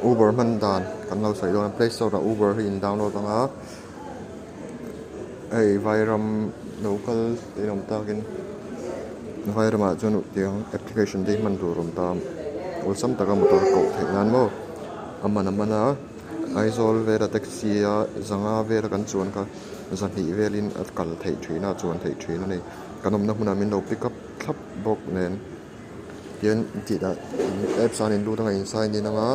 Uber hman dan kan lo sawi dawn a play store ah uber hi in download ang a hei vairam lo kal te awm takin vairamah chuan tiang application te hi hman tur a awm ta a awlsam taka motor koh theih nan maw a man a man a Aizawl vela taxi a zanga vela kan chuan kha zahnih velin a kal theih thin a chuan theih thin a ni kan awmna hmunah min lo pick up thlap bawk nen. Tian tih dah apps ah an in lut anga in sign in anga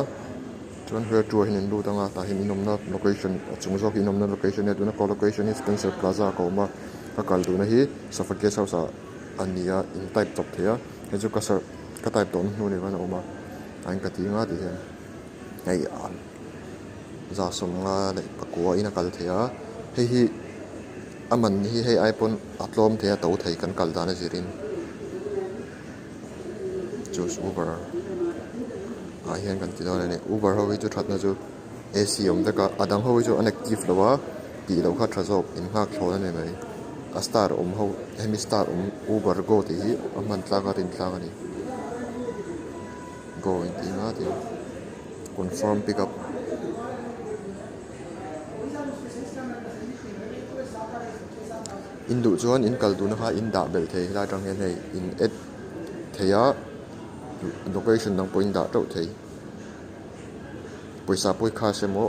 chuan where to ah hian in lut anga tah hian in awmna location a chung zawk hi in awmna location a nia tuna ka location hi spencer plaza ah ka awm a ka kal duhna hi sofa guest house ah a ni a in type chawp thei a hei chu ka search ka type tawhna hnu ni khan a awm a tah hian ka ti anga ti hian hei 150 leh pakua in a kal thei a hei hi. A man hi hei ai pawn a tlawm thei a to thei kan kal dan a zirin choose uber ah hian kan ti dawn a ni uber ho hi chu thatna chu ac awm vek a a dang ho hi chu an active lo a tih loh kha tha zawk in nghak thlawn a ni mai a star awm ho hemi star awm uber go tih hi a hman tlak a rin tlak a ni go intih nga tih confirm pick up. In duh chuan in kal duhna kha in dah belh thei helai atang hian hei in add thei a location dang pawh in dah teuh thei pawisa pawh i cash emaw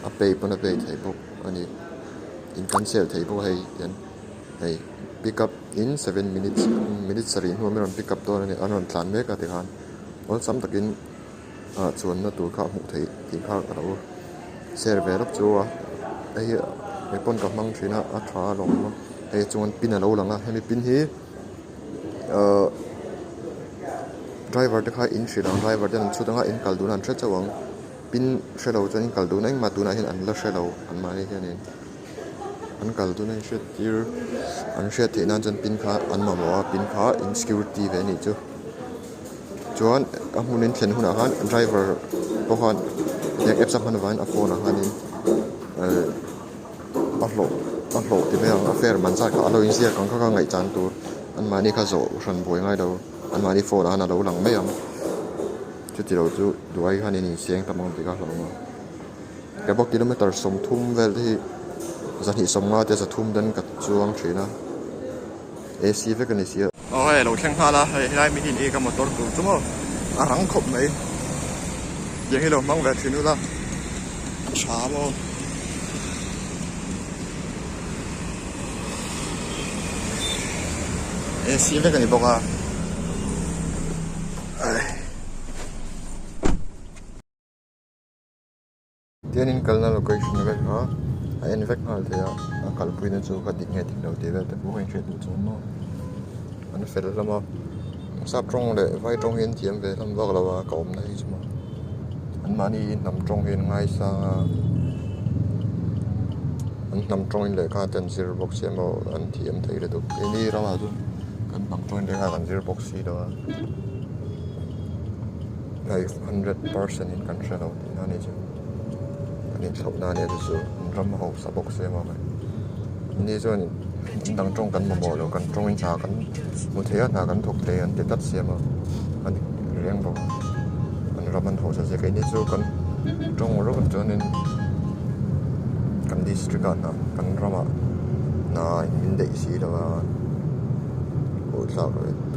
a pay pawn a pay theih bawk a ni in cancel thei bawk a hei hian hei pick up in seven minutes minute sarih hnuah min rawn pick up dawn a ni an rawn tlan mek a tikhan awlsam takin. Ah chuanna tur kha a hmuh theih tih kha ka lo share ve lawk chu a hei hi kei pawn ka hmang thin a a tha alawm a hei chuan pin a lo lang a hemi pin hi ahh driver te kha in hrilh ang driver ten an chhut anga in kal dun a an hre chauh ang pin hre lo chuan in kal dun engmah tunah hian an la hre lo an mahni hianin an kal dun a in hriat tir an hriat theih nan chuan pin kha an mamawh a pin kha in security ve a nih chu. Chuan a hmun in thlen hunah khan driver pawh khan heng apps a hman avangin a phone ah khanin ehh a hlawh a hlawh ti mai ang a fare man zat kha a lo inziak ang kha kha ngaihchan tur anmahni kha zawh hran buai ngai lo anmahni phone ah khan a lo lang mai ang chuti lo chu duai khan in inseng tam ang tih kha a hlauhawm a ke pawh kilometer 30 vel te hi 250 te 300 ten ka chuang thin a ac vek a ni si a. Aw hei alo thleng nghal a hei helai mi hi ni ka motor tur chu maw a rang khawp mai tiang hi lo hmang ve thin ula a tha maw ac vek a ni bawk a Tianin kalna location vek kha a en vek nghal thei a a kalpuina chu ka dik nge dik lo tih vel te pawh ka inhriat duh chuang maw an fel hlawm a sap tawng leh vai tawng hi an thiam ve hlawm vak lo a ka awmna hi chu maw anmahni hnam tawng hi an ngaisang a an hnam tawngin lehkha te an zir bawk sia maw an thiam thei lutuk keini ramah chuan kan hnam tawngin lehkha kan zir bawk si lo a. Hei 100% in kan hre lo tihna a ni chu kan inthlauh na ania chu chu an ram hausa bawk sia maw hei ni chuan in dang tawng kan mamawh lo kan tawngin hna kan hmu thei a hna kan thawk thei an ti tlat sia maw a dik reng bawk a an ram an hausa zia keini chu kan tawng ringawt chuanin kan district ah hna kan ramah hna min daih si lo a buaithlak.